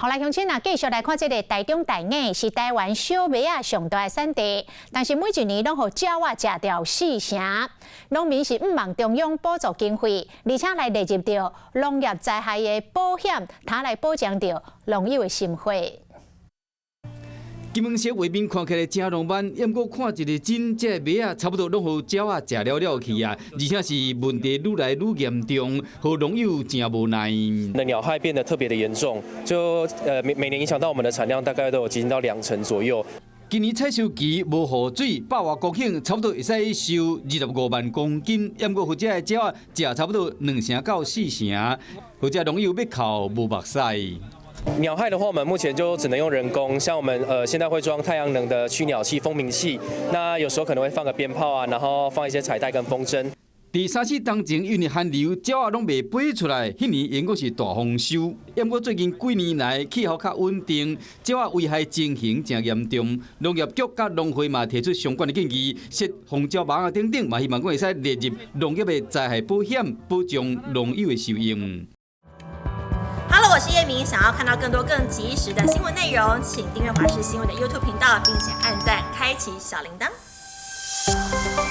好來，鄉親啊，繼續來看這个台中大雅是台灣小麥仔上大的產地，但是每一年攏予鳥仔食掉四成。農民是向望中央補助經費，而且來列入著農業災害的保險，通來保障著農友的生活。金黃色畫面看起來誠浪漫，毋過看一个真，這个麥仔差不多攏予鳥仔食了了去啊！而且是問題愈來愈嚴重，予農友誠無奈。那鳥害變得特別的嚴重，就每每年影響到我們的產量，大概都有接近到2成左右。今年採收期無雨水，100外公頃差不多會使收25萬公斤，毋過予這个鳥仔食差不多2成到4成，予這農友欲哭無目屎。鳥害的話，我們目前就只能用人工，像我們現在會裝太陽能的驅鳥器、蜂鳴器，那有時候可能會放個鞭炮啊，然後放一些彩帶跟風箏。佇三四冬前，因為寒流，鳥仔攏袂飛出來，彼年應該是大豐收。毋過最近幾年來氣候較穩定，鳥仔危害情形誠嚴重。農業局佮農會嘛提出相關的建議，設防鳥網仔等等，嘛希望講會使列入農業的災害保險，保障農友的收益。 Hello，我是葉明，想要看到更多更及時的新聞內容，請訂閱華視新聞的 YouTube 頻道，並且按讚，開啟小鈴鐺。